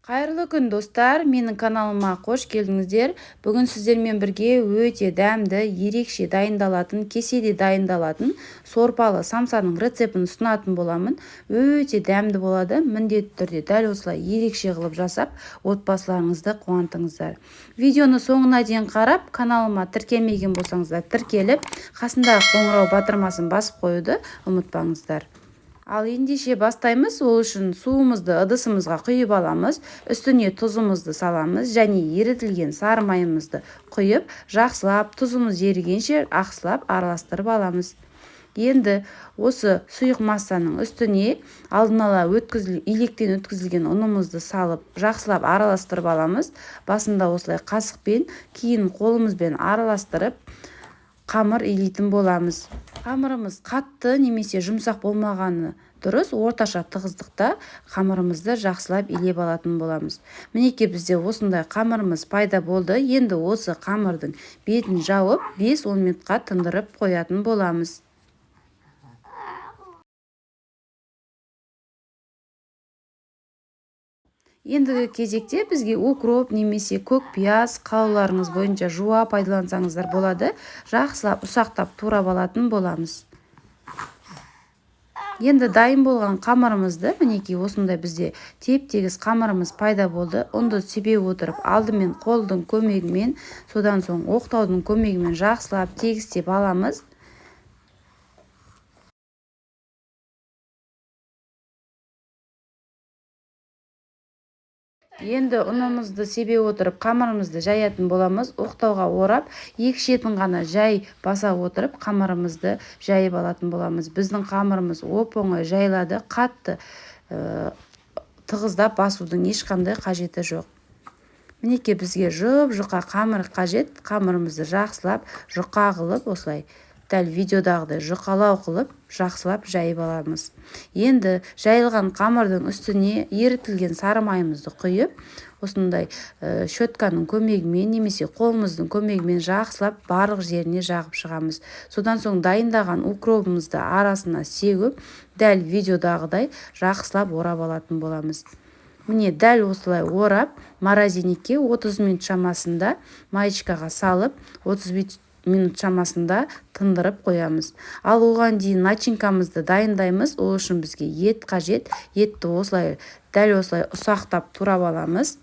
Қайырлы күн, достар! Менің каналыма қош келдіңіздер. Бүгін сіздермен бірге өте дәмді, ерекше дайындалатын, кеседе дайындалатын сорпалы самсаның рецептін ұсынатын боламын. Өте дәмді болады. Міндетті түрде дәл осылай ерекше қылып жасап, отбасыларыңызды қуантыңыздар. Видеоны соңына дейін қарап, каналыма тіркелмеген болсаңыздар, тіркеліп, қасындағы қоңырау батырмасын басып қоюды ұмытпаңыздар. Ал ендеше бастаймыз. Ол үшін суымызды ыдысымызға құйып аламыз, үстіне тұзымызды саламыз және ерітілген сары майымызды құйып, жақсылап тұзымыз ерігенше жақсылап араластырып аламыз. Енді осы сұйық массаның үстіне алдын ала илектен өткізілген ұнымызды салып, жақсылап араластырып аламыз. Басында осылай қасықпен, кейін қолымызбен араластырып, қамыр илейтін боламыз. Қамырымыз қатты немесе жұмсақ болмағаны дұрыс, орташа тығыздықта қамырымызды жақсылап илеп алатын боламыз. Мінекей, бізде осындай қамырымыз пайда болды. Енді осы қамырдың бетін жауып, 5-10 минутқа тындырып қоятын боламыз. Ендігі кезекте бізге укроп немесе көк пияз, қалауларыңыз бойынша жуа пайдалансаңыздар болады. Жақсылап ұсақтап турап алатын боламыз. Енді дайын болған қамырымызды, мінекей, осындай бізде теп-тегіс қамырымыз пайда болды. Ұнды себе отырып, алдымен қолдың көмегімен, содан соң оқтаудың көмегімен жақсылап тегістеп аламыз. Енді ұнымызды себе отырып, қамырымызды жаятын боламыз. Оқтауға орап, екі шетін ғана жай баса отырып, қамырымызды жайып алатын боламыз. Біздің қамырымыз оп-оңай жайылады, қатты тығыздап басудың ешқандай қажеті жоқ. Мінекей, бізге жұп-жұқа қамыр қажет. Қамырымызды жақсылап жұқа қылып, осылай дәл видеодағыдай жұқалау қылып, жақсылап жайып аламыз. Енді жайылған қамырдың үстіне ерітілген сары майымызды құйып, осындай щетканың көмегімен немесе қолымыздың көмегімен жақсылап барлық жеріне жағып шығамыз. Содан соң дайындаған укробымызды арасына сеуіп, дәл видеодағыдай жақсылап орап алатын боламыз. Міне, дәл осылай орап, морозильникке 30 минут шамасында маечкаға салып, 35 минут шамасында тындырып қоямыз. Ал оған дейін начинкамызды дайындаймыз. Ол үшін бізге ет қажет. Етті осылай, дәл осылай ұсақтап турап аламыз.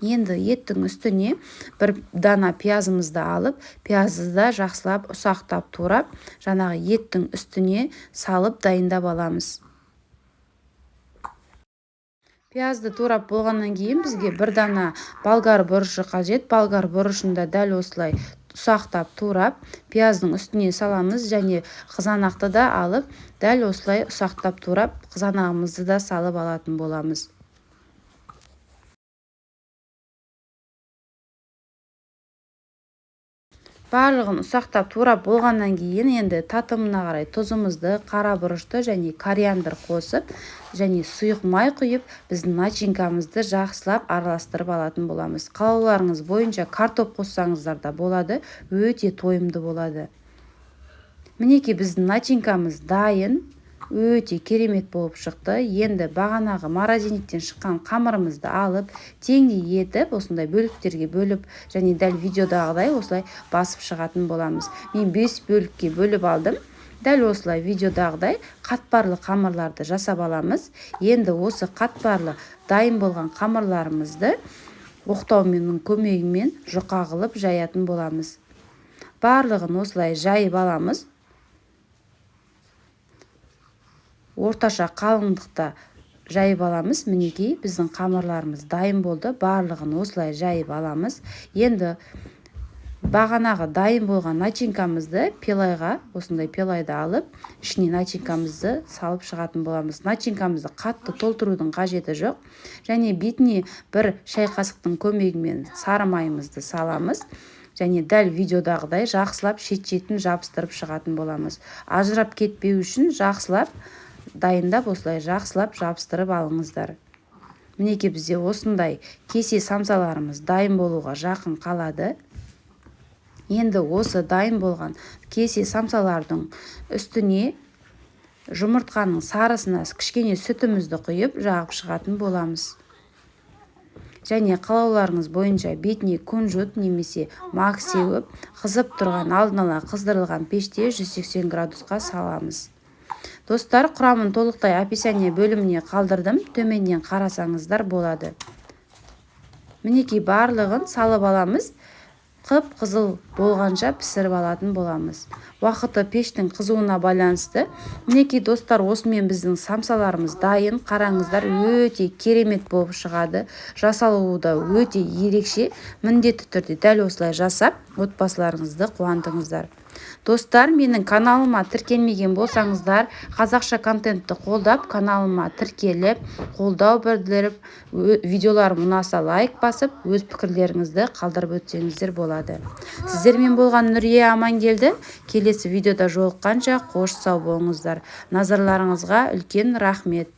Енді еттің үстіне бір дана пиязымызды алып, пиязды да жақсылап ұсақтап турап, жаңағы еттің үстіне салып дайындап аламыз. Пиязды турап болғаннан кейін бізге бір дана болгар бұрышы қажет. Болгар бұрышын да дәл осылай ұсақтап турап, пияздың үстіне саламыз және қызанақты да алып, дәл осылай ұсақтап турап, қызанағымызды да салып алатын боламыз. Барлығын ұсақтап турап болғаннан кейін енді татымына қарай тұзымызды, қара бұрышты және кориандр қосып, және сұйық май құйып, біздің начинкамызды жақсылап араластырып алатын боламыз. Қалауларыңыз бойынша картоп қоссаңыздар да болады, өте тойымды болады. Мінекей, біздің начинкамыз дайын, өте керемет болып шықты. Енді бағанағы морозильниктен шыққан қамырымызды алып, теңдей етіп, осындай бөліктерге бөліп, және дәл видеодағыдай осылай басып шығатын боламыз. Мен 5 бөлікке бөліп алдым. Дәл осылай видеодағыдай қатпарлы қамырларды жасап аламыз. Енді осы қатпарлы дайын болған қамырларымызды оқтауменің көмегімен жұқа қылып жаятын боламыз. Барлығын осылай жайып аламыз. Орташа қалыңдықта жайып аламыз. Мінекей, біздің қамырларымыз дайын болды. Барлығын осылай жайып аламыз. Енді бағанағы дайын болған начинкамызды пилайға, осындай пилайды алып, ішіне начинкамызды салып шығатын боламыз. Начинкамызды қатты толтырудың қажеті жоқ. Және бетіне бір шай қасықтың көмегімен сары майымызды саламыз. Және дәл видеодағыдай жақсылап шет-шетін жабыстырып шығатын боламыз. Ажырап кетпеу үшін жақсылап дайындап, осылай жақсылап жабыстырып алыңыздар. Мінекей, бізде осындай кесе самсаларымыз дайын болуға жақын қалады. Енді осы дайын болған кесе самсалардың үстіне жұмыртқаның сарысына кішкене сүтімізді құйып, жағып шығатын боламыз. Және қалауларыңыз бойынша бетіне кунжут немесе мак сеуіп, қызып тұрған алдын ала қыздырылған пеште 180 градусқа саламыз. Достар, құрамын толықтай описание бөліміне қалдырдым, төменнен қарасаңыздар болады. Мінекей, барлығын салып аламыз. Қып-қызыл болғанша пісіріп алатын боламыз. Уақыты пештің қызуына байланысты. Мінекей, достар, осымен біздің самсаларымыз дайын. Қараңыздар, өте керемет болып шығады. Жасалуы да өте ерекше. Міндетті түрде дәл осылай жасап, отбасыларыңызды қуантыңыздар. Достар, менің каналыма тіркелмеген болсаңыздар, қазақша контентті қолдап, каналыма тіркеліп, қолдау білдіріп, видеоларым ұнаса лайк басып, өз пікірлеріңізді қалдырып өтсеңіздер болады. Сіздермен болған Нүрия Амангелді. Келесі видеода жолыққанша қош сау болыңыздар. Назарларыңызға үлкен рахмет.